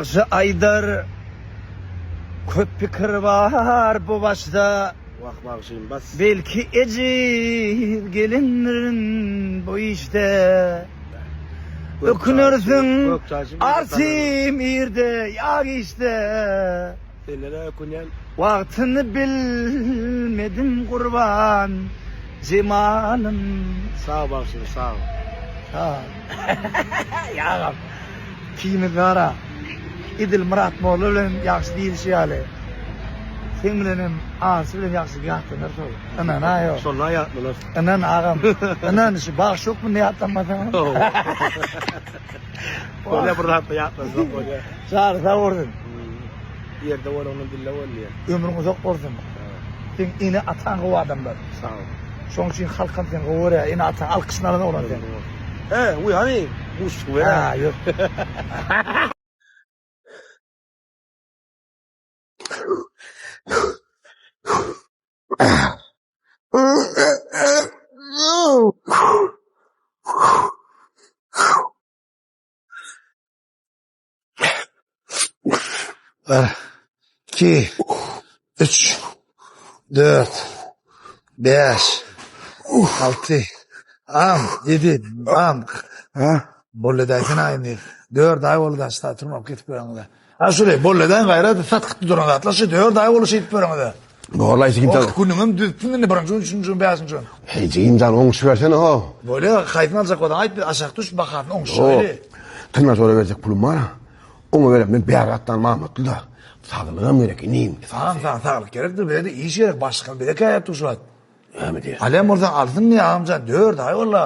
Bagşy aýdar, Köp pikir bar bu başda. Wah bagşym bas. Belki ejiz gelindirin bu işde. Ökünersiň artym irde ýa giçde. Senden-ä ökünýän. Wagtyny bilmedim gurban jemalym. Sag bagşym sag. Sag. Ýagam. Kimiz gara. Edil Myrat molla bilen ýagşy diýilişi ýaly. Seň bilenem Arçy bilen ýagşy ýatlanar şol. Ynan aýo. Şonda ýatlanar. Ynan agam. Ynan şu bagşy hökmünde ýatlanmasaňam. Bolýa bir zatda ýatlansak bolýa. Jany sag bolsun. Ýerde bolanyň dilde bol diýýär. Ömrüň uzak bolsun. Seň ene ataň gowy adamlar. Sag bol. Şoň üçin halkam seni gowy görýär. Ene ataň alkyşyny alan oglan sen. He, uý hany, buşluk ber. Ha, ýör. Bir, iki, üç, dört, bäş, alty, am, ýedi, am. Ha? Boldy daýsana indi. Dört aý boldy daş satyn alyp ketip ýöreňize. Ha şuly, boldy daýyň gaýrat satgytdy duran zatlar şu dört aý boldy şeýdip ýöreňize. Bolay jigim jan. Günüňem düzüpsiň indi birinji gün, üçünji gün, bäşinji gün. Hey jigim jan oňuşybersene ho. Bolýa, haýsyny aljak bolsaň aýt, biz aşak düş bahasyny oňuşaýly. Tırnaşora berjek pulum bar. Oňa berem men bäri atdan mamatly-da. Saglygam gerek inim. Sagam saňa saglyk gerekdir, bize-de iş gerek, başlykam bize käýäp dur şu wagt. Näme diýýär? Alýan bolsaň alsyn diýýär agamjan, dört aý walla.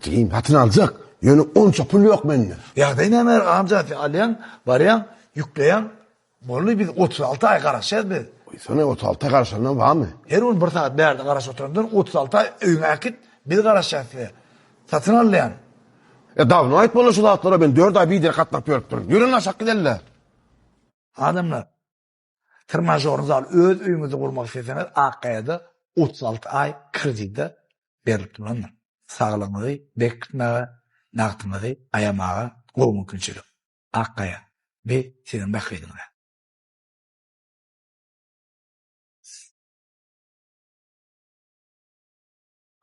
Jigim satyn aljak, ýöne onça pul ýok mende. Ýagdaý näme agamjan, sen alýaň, barýaň, ýükleýäň, boldy biz 36 aý garaşýas biz. Goýsana 36 aý garaşandan barmy? Her gün bir sagat bärde garaşyp oturandan 36 aý öýüňe äkit, biz garaşýas size. Satyn al diýýän. E dawno aýtmaly şu zatlara men 4 aý biderek gatnap ýörüpdirin. Ýörün aşak gideli. Adamlar, trmažorny zal öz öýüňizde gurmak isleseňiz Akgaýada 36 aý kreditde berlip durandyr. Saglygyňyzy berkitmäge, nagtyňyzy aýamaga gowy mümkinçilik. Akgaýa, biz siziň bähbidiňize.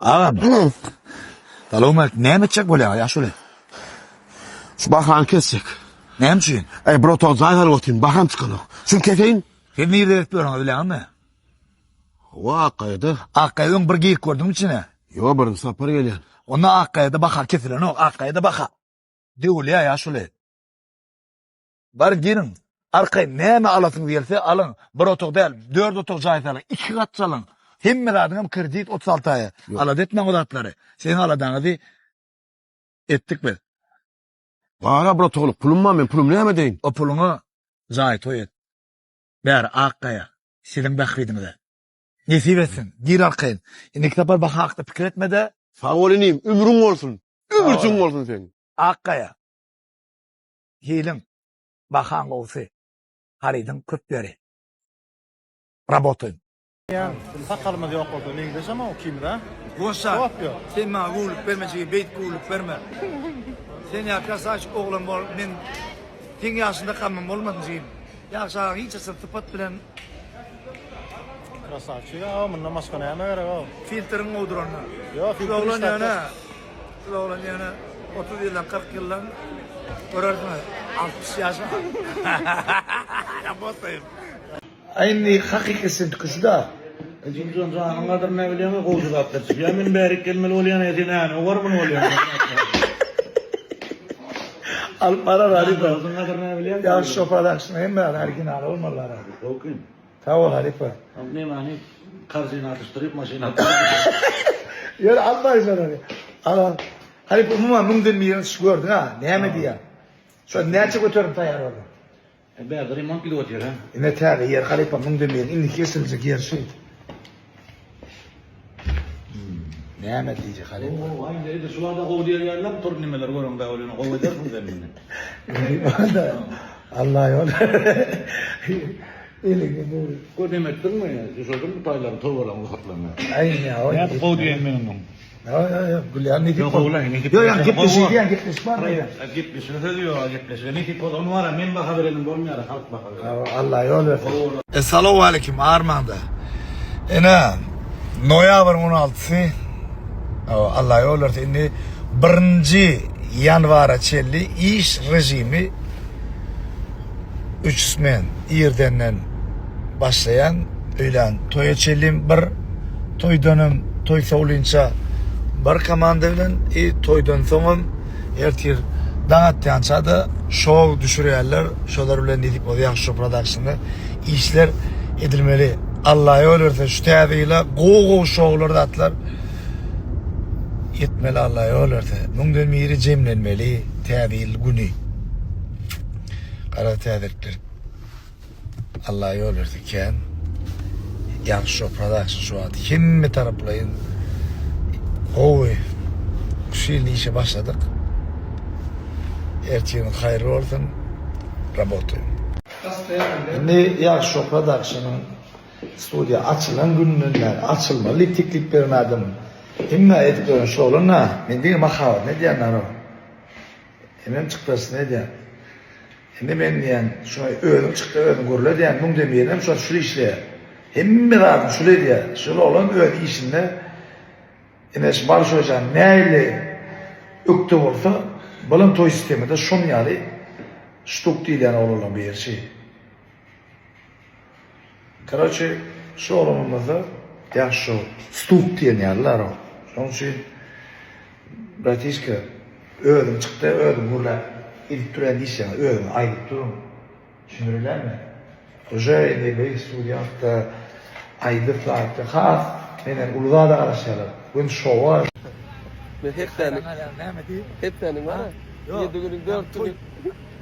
Agam. Salowmalik, näme etjek bolýaň ýaşuly? Şu bahany kesjek. Näme üçin? Ey bir otag jaý salyp otyryn, baham çykanok. Şuny keseýin. Sen nirde gezip ýörüň bilýäňmi? Hawa, Akgaýada. Akgaýa öň bir girip gördüňmi içine? Ýok, birinji sapar gelýän. Onda Akgaýada baha kesilenok, Akgaýada baha döwülýär ýaşuly. Bar giriň. Arkaýyn näme alasyňyz gelse alyň. Bir otag däl, dört otag jaý salyň, iki gat salyň. Hemme zadyňam kredit 36 aýa. Alada etmäň o zatlary. Siziň aladaňyzy etdik biz. Bar-a bir otaglyk pulum bar, men pulumy näme edeýin? O puluňa jaý toý et. Bäri ak gaýa. Siziň bähbidiňize. Nesip etsin. Gir arkaýyn. Indiki sapar baha hakda pikir etme-de. Sag bol inim, ömrüň bolsun. Ömürjigiň bolsun seň. Ak gaýa. Hiliň, bahaň gowusy, harydyň köp ýeri. Rabotaýyn. Sakalymyz ýok bolsa meňzeşem o ikimiz a. Goşa, sen maňa göwünlik berme jigim, beýdip göwünlik berme. Sen ýa krasawçik oglan bol, men seň ýaşyňda kamym bolmasyn jigim. Ýagşy agaň hiç haçan sypat bilen. Krasawçik a, mundan başga näme gerek o. Filtriň gowy duranda. Ýok, filtr Oglan ýöne. Siz oglan ýöne 30 ýyldan 40 ýyldan görersiňiz 60 ýaşa. Rabotaýym. A indi hakyky syntky şuda. Jimjon janyň gadyryny nä bilýäňä gowja zatlar çykýa men bärik gelmeli bolýan ä sen äne owarmyny bolýaň. Alyp barar halypa. Janyň gadyryny nä bilýäň. Ýagşy şo production hemme zat original bolmalylar. Gowy. Sag bol halypa. Nemani karzina atyşdyryp maşyn atyp. Ýör almaý şolary. Al al. Halypa umuman müňden birini şu gördüň ha. Näme diýýäň? Şo näçe göterim taýýar boldy? E, bärde remont gidip otyr ha. Ine täze ýer halypa müňden birini indiki geçiriljek ýer şu. Hmm, näme diýjek halypa? Oo, aý indi şu wada gowy diýýärler, tur nimeler görüň da bolýan, gowy edersiň sen meni. Allah ýol. Eliňi bur. Gör neme etdiňmi? Düşürdüňmi taýlaryny, turbalaryny rugsatlaryny? Aý, ýa, Nädip gowy diýeýin men ondan? Ýa ýa ýa gülýän nesip Ýok, bolsa. oglan, nesip Ýok, ýa bolsa. gepleşik diýen gepleşik bar diýen. Gepleşige söz ýok, gepleşige nesip bolsa ony bara men baha berenim bolmaýar, halk baha berer. Allah ýol bersin. Essalawwaleýkim armanda. Ene noýabryň 16-sy Allah ýol berse indi 1-nji ýanwara çenli iş režimi 3 smen irdenden başlaýan öýlän toýa çenli bir toýdanam toý sowlynça bir komanda bilen i toýdan soňam Ertir daň atýança-da şou düşürýärler. Şolar bilen nesip bolsa ýagşy şou productionda işler edilmeli. Alla ýol berse şu täze ýyla gowy-gowy şowlar zatlar ýetmeli Alla ýol berse. Müňden biri jemlenmeli täze ýyl güni. Gara täzelikler. Allah ýol berse kän. Ýagşy şo production şu wagt hemme taraplaýyn gowy. Şu ýyl işe başladyk. Ertiriň haýyrly bolsun. Rabotaýyn. Indi Ýagşy şo productionyň studiýa açylan gününden bäri açylmaly diýip teklip beren adam hemme edip ýören şu oglan-a. Men diňe mahabatyny edýän narod. Hemem çykdaşyny edýän. Indi men diýýän, şuňa özüň çykda özüň gürle diýýän, müňden birinem şol şul işleýär. Hemme zadyny şul edýär. Şul oglan öz işinde ine şu Balşoýjan nähili ökde bolsa, bulam toý sistemada şon ýaly ştuk diýilýän oglanlaryň biri şi. Karoçe şu oglanymyzda ýagşy şu stuk diýen ýalylar o. Şonuň üçin bratişka özüň çykda özüň gürläp edip durýan işleriňi özüňe aýdyp duruň. Düşündirýärmi? Uje indi beýik studiýa hakda aýdyp zatda has menden uly zada garaşýarlar. Gün şowa. Men hepdäniň Näme diýip? Hepdäniň bar. 7 günüň 4 güni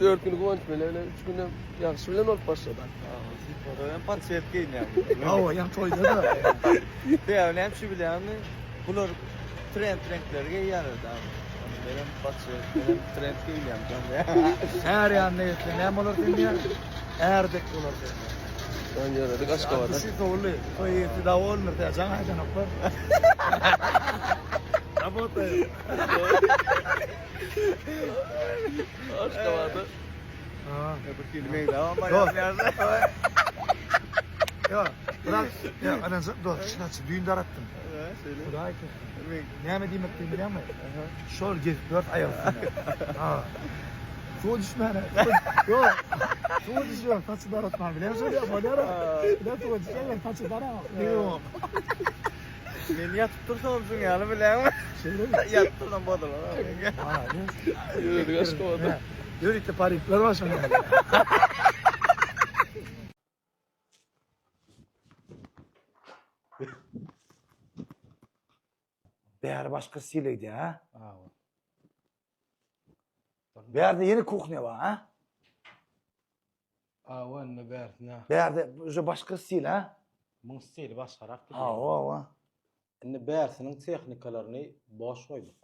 4 güni guwanç bilen, 3 güni Ýagşy bilen bolup başlady. Hem patsvet geýinýär. Hawa, ýa toýda-da. Sebäbi näme üçin bilýäňmi? Bular trend reňkleri geýýärler da. Menem patsvet, menem trend geýinýän. Är ýanyna ýetse näme bolar sen diýýär? Ärdek bolar sen. Ön ýöredik Aşgabada. Şu sowuldy. Toý ýeti dowolnyr diýýär. Jaň aýdanoklar. Работаем. Aşgabada. Ýok, brat, ýok, ynanjak dost, çyn açyp düýn daratdym. Hudaý kessin. Näme diýmek diýdim bilýäňmi? Şol gezip ýör aýak üstünde. Ha. Suwa düşmäne. Ýok. Suwa düşüp saçy daratman bilýän şol ýa bolýar. Bilýän suwa düşýän saçy darak. Ýok. Men ýatyp dursam şuň ýaly bilýäňmi? Şeýlemi? Ýatyp dursam bozular. Ýöredik Aşgabada. Ýörite parikler bar şonuň ýaly. Bäri başga stil edýär, ha? Hawa. Bärde ýene kuhnýa bar, ha? Hawa, indi bärsine. Bärde uje başga stil, ha? Muň stili başgarak. Hawa, hawa. Indi bärsiniň tehnikalaryny boş goýduk.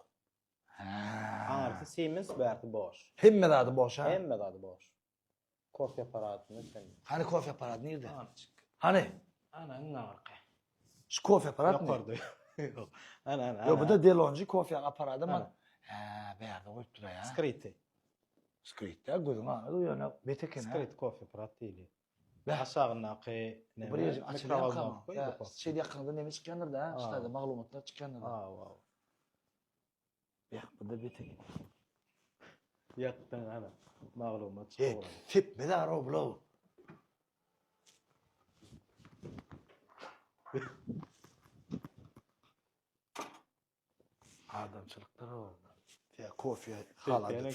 Aňyrsy Siemens, bärsi Bosch. Hemme zady Bosch, ha? Hemme zady Bosch. Kofe apparatyny sen. Hany kofe apparady nirde? Aňyrçyk. Hany? Ana iň aňyrky. Şu kofe apparatmy? Ýokarda. Ýok. Ana ana. Ýok, bu da Delonji kofe apparady mı? Hä, bärde goýup dur ya. Skriti. Skrit da gözüň aňydy ýöne bet eken. Skrit kofe apparat diýilýär. Beh. Aşagyndaky näme? Bir ýeri Mikrovolnowka. Şeýle ýakynda näme çykýandyr da, şeýle maglumatlar çykýandyr. Ha, wow. Beh, bu da bet eken. Ýakdan ana maglumat çykyp. Sepmez ara bulaw. Adamçylykdyr o. Ya kofe haladı.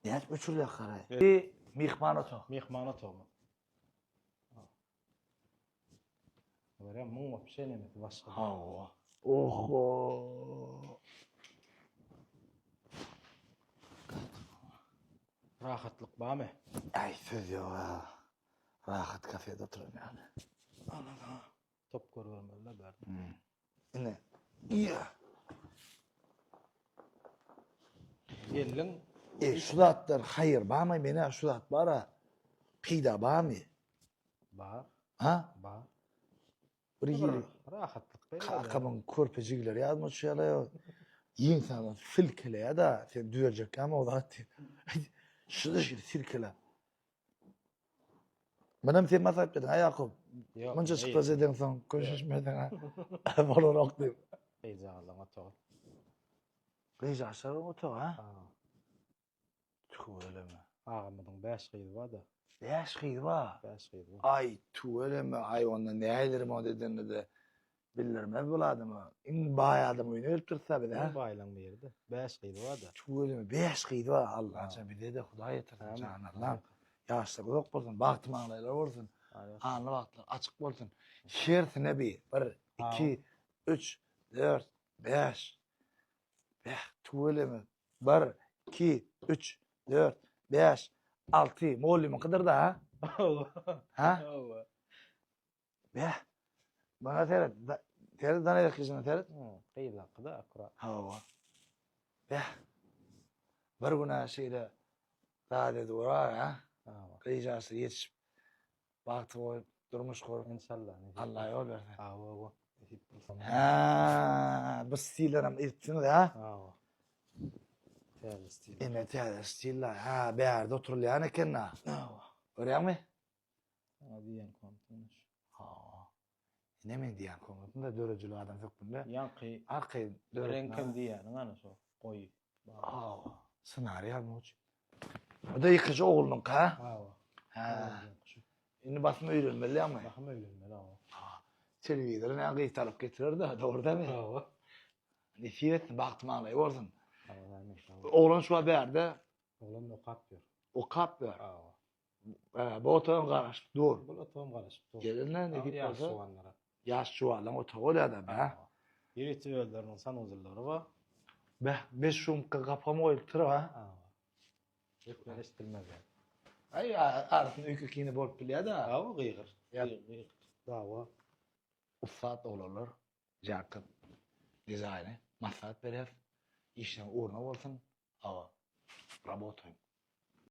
Nädip öçürýär garaý? Myhman otag. Myhman otagy. Görýän muň wapşe nemesi başga. Hawa. Oho. Rahatlyk barmy? Aý söz ýok. Rahat kafede oturan ýaly. Ana. Top görmeli bärde. Ine. Ýa. Geldiň. E şu zatlar haýyr barmy? Menä şu zat bara. Peýda barmy? Bar. Ha? Bar. Bir hili rahatlyk berýär. Kakamyň körpe jigileri ýadyma düşýärler. Ýeňsäňden silkeleýär-de, sen düzeljekkämi o zat diýip. Şuny şeýle silkelä. Munam sen maslahat berdiň, ha Ýakup? Ýok. Munça çykdajy edeňsoň, köşeşmeseň ha. Bolanok diýip. Gyzjagazlaryň otagy. Gyzjagazlaryň otagy, ha? Ha. Tüweleme. Agamyzyň bäş gyzy bar-da. Bäş gyzy bar. Bäş gyzy bar. Aý, tüweleme, aý onda nälerim ot edende-de bildirmez bul adama. Iň baý adam öýüne gelip dursa biz, hä? Iň baýlaň biri-de. Bäş gyzy bar-da. Tüweleme, bäş gyzy bar. Allajan bize-de Hudaý ýetirsin, jan Allam. Ýaşlar uzak bolsun, bagty maňlaýlar bolsun. Anly bagtlar açyk bolsun. Hersine bir, bir, iki, üç, dört, bäş. Bäh, tüweleme. Bir, iki, üç, dört, bäş, alty. Mugallymyňkydyr-da, ha? Ha? Hawa. Bäh. Bana seret. Seret, dana ýakyşyna seret. Gyzlaňky-da akkurat. Hawa. Bäh. Bir gün-ä şeýle zat edip urar, ha? Hawa. Gyzjagaz ýetişip, bagty goýup, durmuş gurup. Enşalla. Allah ýol bersin. Hawa. Nesip bolsa. Hä, bu stillerem edipsiňiz, ha? Hawa. Täze stil. Ine täze stiller. Ha, bärde oturylýan eken-dä. Hawa. Görýäňmi? Saňa diýen komnatym şu. Hawa. Ine men diýen komnatym-da döredijilik adam hökmünde. Ýaňky arkaýyn döretmäge. Reňkem diýýäniň ana şo goýy. Hawa. Ssenariý ýazmak üçin. Bu-da ýykyjy oglunyňky, ha? Hawa. Hä. Indi basym öýlenmeli ýaňmy? Basym öýlenmeli, hawa. Telewizory näme gyz talyp getirer-de, dogry dämi? Hawa. Nesip etsin, bagty maňlaýy bolsun. Hawa, amin. Oglan şu wagt bärde. Oglan okap ýör. Okap ýör. Hawa. Hä, bu otagam garaşyp dur. Bu otagam garaşyp dur. Gelinler nesip Ýaş bolsa. juwanlara. Ýaş juwanlaryň otagy bolýar-da, hä? Ýörite özleriniň sanuzyllary bar. Beh, beş şumka gapam goýlupdyr, ha? Hawa. Ökmen eşidilmez ýaly. Aý, arasynda öýke-kine bolup bilýär-de. Hawa, gygyr. Gygyr. Dawa. Ussat oglanlar, Jakob dizaýny maslahat berýäs. Işleň ugruna bolsun. Hawa. Rabotaýyn.